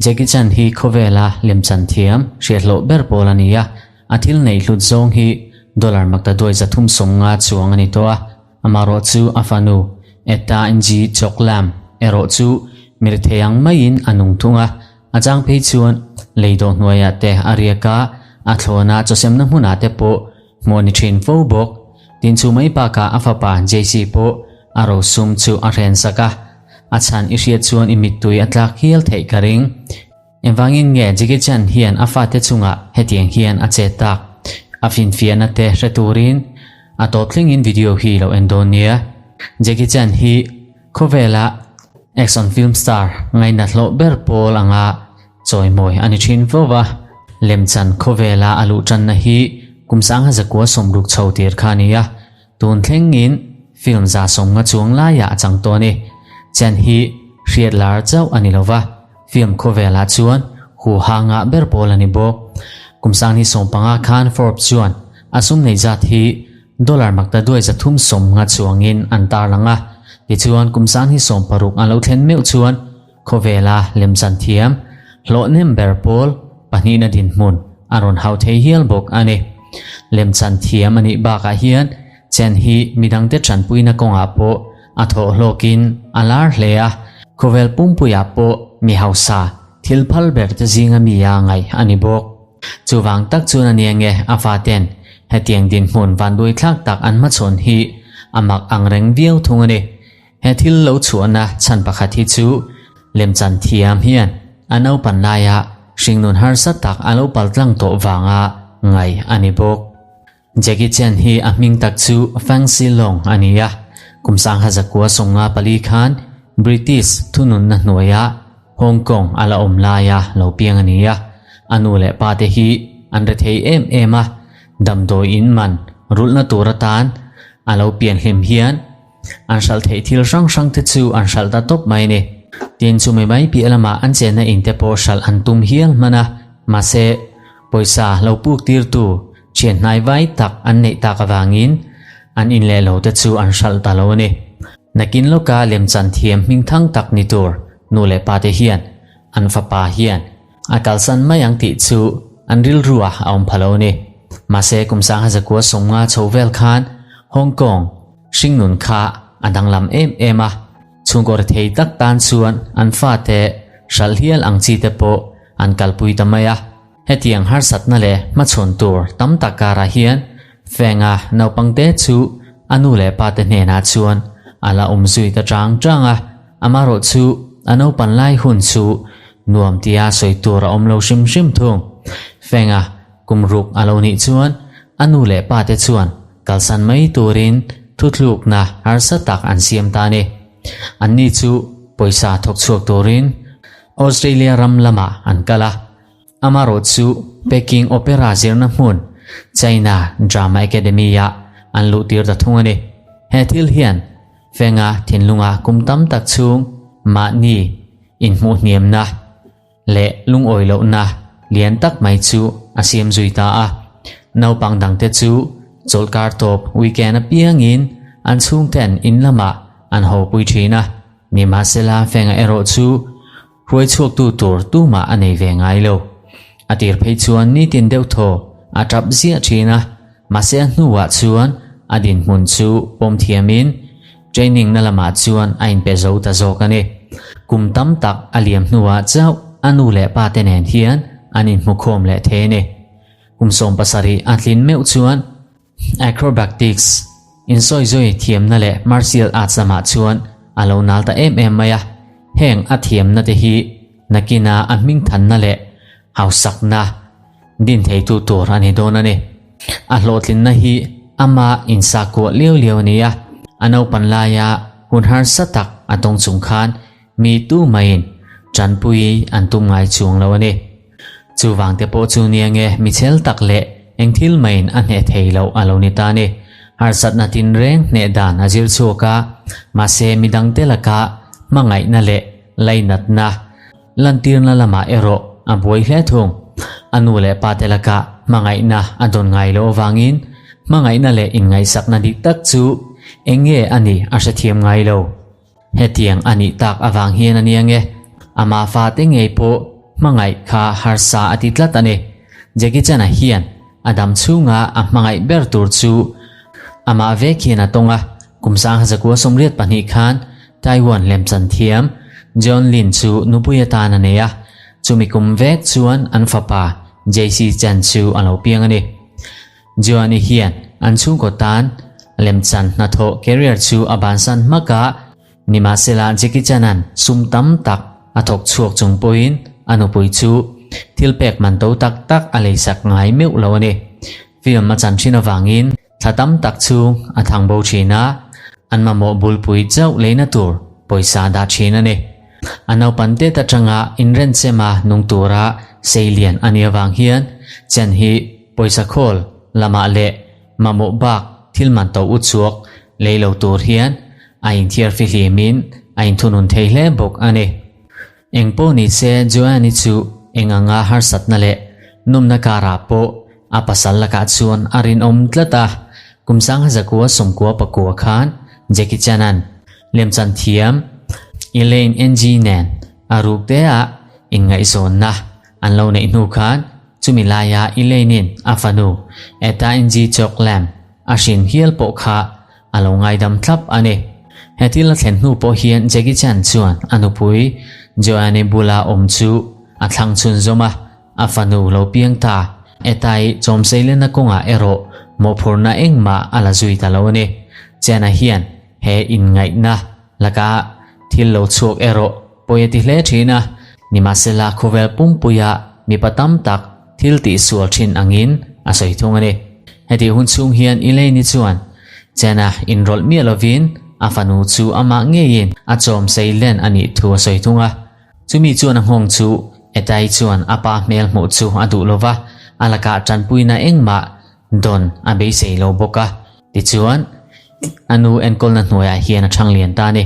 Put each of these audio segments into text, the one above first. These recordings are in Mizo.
Jackie Chan hi khawvela lemchan thiam hriatloh ber pawl a ni a, a thil neih hlut zawng hi dollar maktaduai 350 chuang a ni tawh a, amarawh chu a fanu Etta Ng Chok Lam erawh chu mirethei ang maiin a nung thung a, a chang phei chuan lei dawh hnuaiah te a riak a, a thlawna chawsemna hmunah te pawh hmuh a ni thin fo bawk. Tin chu mai bakah a fapa JC pawh a rosum chu a hrensak a. A chhan i hriat chuan i mittui a tlak hial theih ka ring. Engvangin nge Jackie Chan hian a fate chungah hetiang hian a chet tak? A finfiahna te hre turin a tawp thlengin video hi lo en dawn nia. Jackie Chan hi khawvela action film star ngainat hlawh ber pawl anga chawimawi a ni thin fo va. Lemchan khawvela a luh tanna hi kum 1960 chho tir kha a ni a. Tun thlengin film 150 chuang laiah a chang tawh a ni. Chan hi hriat lar chauh a ni lo va, film khawvelah chuan huha ngah ber pawl a ni bawk. Kum 2015 khan Forbes chuan a sum nei zat hi dollar maktaduai 350 chuangin an tarlang a. Tichuan kum 2016 a lo thlen meuh chuan khawvela lemchan thiam hlawh nem ber pawl pahnihna dinhmun a rawn hau thei hial bawk a ni. Lemchan thiam a nih bakah hian Chen hi midangte tanpuina kawngah pawh a thawh hlawkin a lar hle a, khawvel pumpuiah pawh mi hausa thil phal ber te zinga mi a ngaih a ni bawk. Chuvang tak chuan a nia nge a faten hetiang dinhmun vanduaithlak tak an hmachhawn hi a mak ang reng viau thung a ni. He thil lo chhuahna chhan pakhat hi chu lemchan thiam hian a naupan laia hringnun harsa tak a lo paltlang tawh vanga ngaih a ni bawk. Jackie Chan hi a hming tak chu Fang Si Long a ni a, kum 1954 khan British thununna hnuaiah Hong Kong a la awm laia lo piang a ni a, a nu leh pa te hi an re thei em em a, damdawi in man rulhna tur atan a lo pian hlim hian an hralh theih thil hrang hrang te chu an hralh ta tawp mai a ni. Tin chumi mai piah lamah an chenna in te pawh hralh an tum hial hman a, mahse pawisa lo puk tirtu thian hnai vai tak an neih tak avangin an in leh lo te chu an hralh ta lo a ni. Nakin lawka lemchan thiam hmingthang tak ni tur nu leh pa te hian an fapa hian a kalsan mai ang tih chu an rilru a a awm pha lo a ni. Mahse kum 1950 chho vel khan Hong Kong hringnun kha a danglam em em a, chhungkaw rethei tak tan chuan an fate hralh hial ang chi te pawh an kalpui ta mai a. Hetiang harsatna leh hmachhawn tur tam tak karah hian Fenga naupangte chu a nu leh pate hnenah chuan a la awm zui ta chang chang a, amarawh chu a naupan lai hun chu nuam tia sawi tur a awm lo hrim hrim thung. Fenga kum ruk a lo nih chuan a nu leh pate chuan kalsan mai turin thuthlukna harsa tak an siam ta a ni. Anni chu pawisa thawk chhuak turin Australia ram lamah an kal a, amarawh chu Peking Opera zirna hmun China Drama Academy-ah an luh tir ta thung a ni. He thil hian Fenga thinlunga kum tam tak chhung mahni inhmuh hniamna leh lungawi lohna lian tak mai chu a siam zui ta a. Naupang dangte chu chawlhkar tawp weekend apiangin an chhungten in lamah an hawpui thin a. Nimahsela Fenga erawh chu hruai chhuaktu tur tumah a nei ve ngai lo. A tir phei chuan nitin deuh thaw a tap ziah thin a, mahse a hnuah chuan a dinhmun chu pawm thiamin training na lamah chuan a inpe zo ta zawk a ni. Kum tam tak a liam hnuah chauh a nu leh pa te nen hian an inhmukhawm leh thei a ni. Kum 17 a tlin meuh chuan Acrobatics, insawizawi thiamna leh martial arts lamah chuan a lo nal ta em em mai a, heng a thiamna te hi nakina a hmingthanna leh hausakna din theitu tur a ni dawn a ni. A hlawhtlinna hi ama insakuah liau liau a ni a, a naupan laia hun harsa tak a tawng chung khan mi tu maiin tanpui an tum ngai chuang lo a ni. Chuvang te pawh chu nia nge michel tak leh eng thil maiin a hneh thei loh a lo ni ta a ni. Harsatna tinreng hneh dan a zir chhuak a, mahse midangte laka hmangaihna leh lainatna lantirna lamah erawh a buai hle thung. A nu leh pa te laka hmangaihna a dawn ngai loh avangin hmangaihna leh inngaihsakna dik tak chu eng nge a nih a hrethiam ngai lo. Hetiang a nih tak avang hian a nia nge, ama fate ngei pawh hmangaih kha harsa a ti tlat a ni. Jackie Chan-a hian a dam chhunga a hmangaih ber tur chu amah vek hian a tawng a, kum 1982 khan Taiwan lemchan thiam John Lin chu nupui atan a nei a, chumi kum vek chuan an fapa JC Chan chu a lo piang a ni. Joan-i hian an chhungkaw tan lemchan hnathawh career chu a bansan hmak a, nimahsela Jackie Chan-a'n sum tam tak a thawk chhuak chung pawhin a nupui chu thil pek man to tak tak a leisak ngai meuh lo a ni. Film a chan thin avangin thla tam tak chhung a thang bo thin a, an mamawh bulpui chauh leina tur pawisa dah thin a ni. A naupan tet atanga inrenchema nung tura seilian a nih avang hian Chen hi pawisa khawl lamah leh mamawh bak thil man to u chhuak lei lo tur hian a inthiar fihlimin a inthunun thei hle bawk a ni. Eng pawh ni se Joanne-i chu eng anga harsatna leh nawmna karah pawh a pasal lakah chuan a rinawm tlat a, kum 1999 khan Jackie Chan-a'n lemchan thiam Elaine Ng nen a ruk teah inngaihzawnna an lo neih hnu khan chumi laia Elaine-in a fanu Etta Ng Chok Lam a hrin hial pawh kha a lo ngaidam thlap a ni. He thil a thlen hnu pawh hian Jackie Chan chuan a nupui Joanne bula awm chu a thlang chhunzawm a, a fanu lo piang ta. Etai chawmseilenna kawngah erawh mawhphurhna engmah a la zui ta lo a ni. Chan-a hian he inngaihna laka thil lo chhuak erawh pawi a ti hle thin a, nimahsela khawvel pumpuia mipa tam tak thil tihsual thin angin a sawi thung a ni. Hetih hun chhung hian Elaine-i chuan Chen-a inrawlh miah lovin a fanu chu amah ngeiin a chawm seilen a nih thu a sawi thung a. Chumi chuan a nghawng chu Etai chuan a pa hmel hmuh chu a duh lova, a lakah tanpuina engmah dawn a beisei lo bawk a. Tichuan, a nu enkawlna hnuaiah hian a chhang lian ta a ni.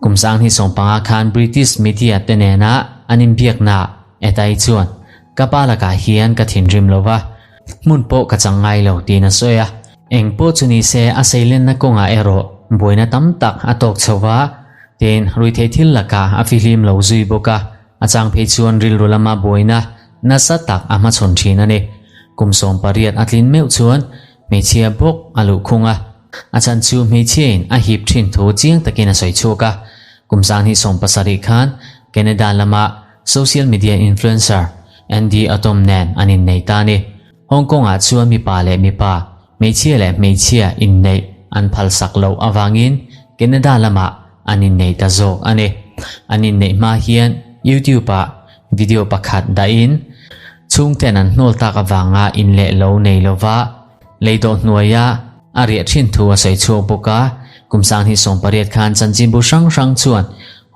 Kum 2015 khan British media te nena an inbiaknaah Etai chuan, Ka pa lakah hian ka thinrim lo va, hmun pawh ka chang ngai lo tiin a sawi a. Eng pawh chu ni se a seilenna kawngah erawh buaina tam tak a tawk chho va, tin ruihtheih thil lakah a fihlim lo zui bawk a, a chang phei chuan rilru lama buaina nasa tak a hmachhawn thin a ni. Kum 18 a tlin meuh chuan Hmeichhia bawk a luh khung a, a chhan chu hmeichhiain a hip thin thu chiang takin a sawi chhuak a. Kum 2017 khan Canada lama social media influencer Andy Atom nen an innei ta a ni. Hong Kong-ah chuan mipa leh mipa, hmeichhia leh hmeichhia inneih an phalsak loh avangin Canada lamah an innei ta zawk a ni. An inneih hma hian YouTube-ah video pakhat dahin chhungten an hnawl tak avanga in leh lo nei lova lei dawh hnuaia a riah thin thu a sawi chhuak bawk a. Kum 2018 khan chanchinbu hrang hrang chuan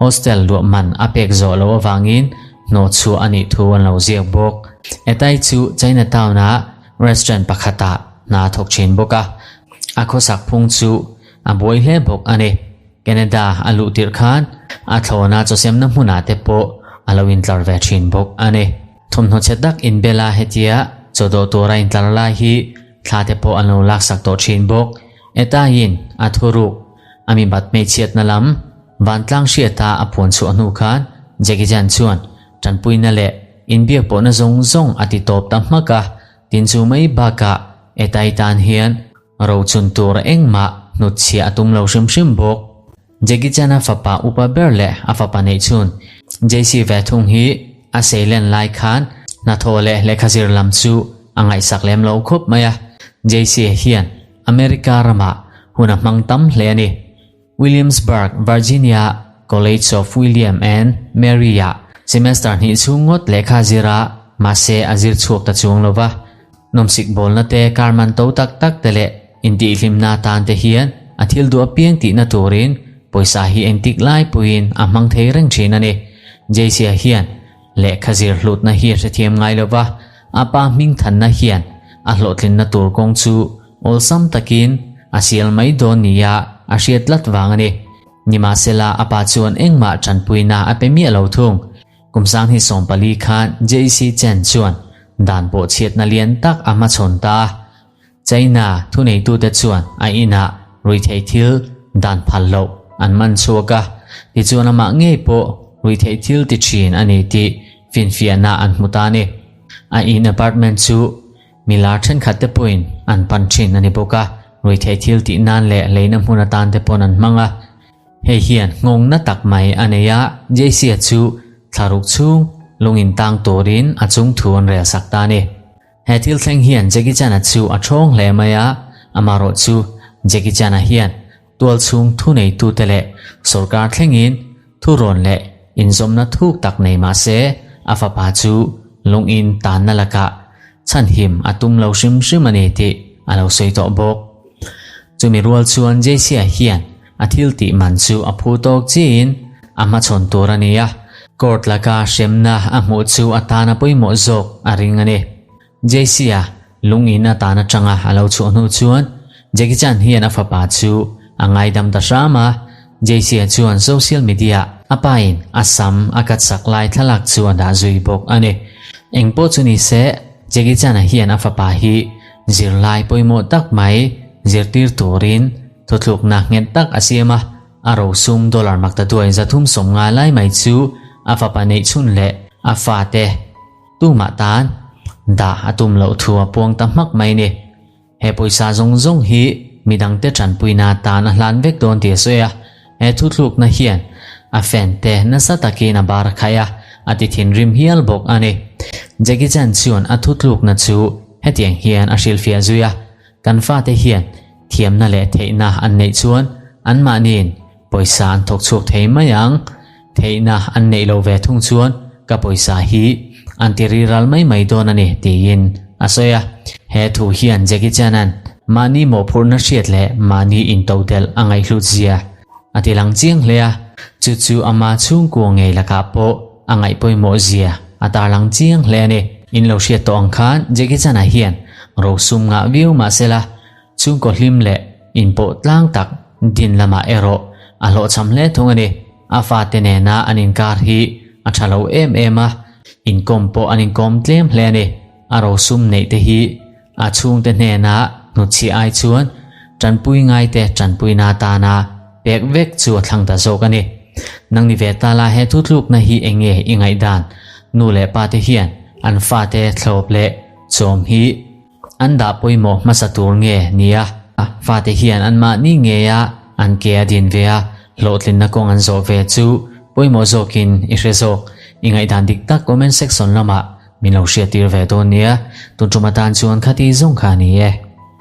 hostel luah man a pek zawh loh avangin hnawh chhuah a nih thu an lo ziak bawk. Etai chu Chinatown-ah restaurant pakhatah hna a thawk thin bawk a, a khawsak phung chu a buai hle bawk a ni. Canada a luh tirh khan a thlawna chawsemna hmunah te pawh a lo intlar ve thin bawk a ni. Thawmhnaw chhe tak inbela hetia chaw dawh tura intlar lai hi thla te pawh an lo laksak tawh thin bawk. Etaiin a thuruk a mi bat hmeichhiatna lam vantlang hriata a puan chhuah hnu khan Jackie Chan chuan tanpuina leh inbiak pawhna zawng zawng a ti tawp ta hmak a, tin chu mai bakah Etai tan hian Rochun tur engmah hnutchhiah a tum lo hrim hrim bawk. Jackie Chan-a fapa upa ber leh a fapa neih chhun JC ve thung hi a seilen lai khan hnathawh leh lehkha zir lam chu a ngaihsak lem lo khawp mai a. JC hian America ramah hun a hmang tam hle a ni. Williamsburg, Virginia College of William and Mary-ah semester hnih chhung ngawt lehkha zir a, mahse a zir chhuak ta chuang lo va. Nawmsik bawlna te, kar man to tak tak te leh intihhlimna atan te hian a thil duh apiang tihna turin pawisa hi engtik lai pawhin a hmang thei reng thin a ni. Jaycee-a hian lehkha zir hlutna hi a hrethiam ngai lo va, a pa hmingthanna hian a hlawhtlinna tur kawng chu awlsam takin a sial mai dawn nia a hriat tlat vang a ni. Nimahsela a pa chuan engmah tanpuina a pe miah lo thung. Kum 2014 khan JC Chen chuan dan pawh chhiatna lian tak a hmachhawn ta a. China thuneitute chuan a inah ruihtheih thil dan phal loh an man chhuak a. Tichuan amah ngei pawh ruihtheih thil ti thin a ni tih finfiahna an hmu ta a ni. A in apartment chu mi lar thenkhat te pawhin an pan thin a ni bawk a, ruihtheih thil tih nan leh leina hmun atan te pawn an hmang a. Hei hian nghawng na tak mai a nei a, Jaycee-a chu thlaruk chhung lungin tang turin a chung thu an rel sak ta a ni. He thil thleng hian Jackie Chan-a chu a thawng hle mai a, amaherawh chu Jackie Chan-a hian tual chhung thuneitute leh sorkar thlengin thurawn leh inzawmna thuk tak nei mah se a fapa chu lungin tanna lakah chhanhim a tum lo hrim hrim a ni tih a lo sawi tawh bawk. Chumi rual chuan Jaycee-a hian A thil tih man chu a phu tawk chiin a hmachhawn tur a ni a, court laka hremna a hmuh chu a tan a pawimawh zawk a ring a ni. Jaycee-a lungin a tan atanga a lo chhuah hnu chuan Jackie Chan hian a fapa chu a ngaidam ta hram a, Jaycee-a chuan social media-ah a pain a sam a cut sak lai thlalak chu a dah zui bawk a ni. Engpawh chu ni se, Jackie Chan-a hian a fapa hi zirlai pawimawh tak mai zirtir turin Thuthlukna nghet tak a siam a, a rosum dollar maktaduai 350 lai mai chu a fapa neih chhun leh a fate tumah tan dah a tum loh thu a puang ta hmak mai ni. He pawisa zawng zawng hi midangte tanpuina tan a hlan vek dawn tih a sawi a, he thuthlukna hian a fan te nasa takin a bar khaih a, a ti thinrim hial bawk a ni. Jackie Chan chuan a thuthlukna chu hetiang hian a hrilhfiah zui a, Kan fate hian thiamna leh theihna an neih chuan anmahniin pawisa an thawk chhuak thei mai ang. Theihna an neih lo ve thung chuan ka pawisa hi an ti riral mai mai dawn a ni tiin a sawi a. He thu hian Jackie Chan-a'n mahni mawhphurhna hriat leh mahni intodelh a ngaihhlut zia a ti lang chiang hle a, chu chu ama chhungkua ngei lakah pawh a ngaih pawimawh zia a tarlang chiang hle a ni. In lo hriat tawh ang khan Jackie Chan-a hian rosum ngah viau mah sela chhungkaw hlim leh inpawh tlang tak din lamah erawh a hlawhchham hle thung a ni. A fate nena an inkar hi a tha lo em em a, inkawm pawh an inkawm tlem hle a ni. A rosum neih te hi A chhungte hnena hnutchhiah ai chuan tanpui ngaite tanpuina atana pek vek chu a thlang ta zawk a ni. Nang ni ve ta la he thutlukna hi eng nge i ngaihdan? Nu leh pa te hian an fate thlawp leh chawm hi an dah pawimawh hmasa tur nge nia? Fate hian anmahni ngeia an ke a din ve a, hlawhtlinna kawng an zawh ve chu pawimawh zawkin i hre zawk. I ngaihdan dik tak comment section lamah Min lo hriattir ve dawn nia, tun tum atan chuan khati zawng kha a ni e.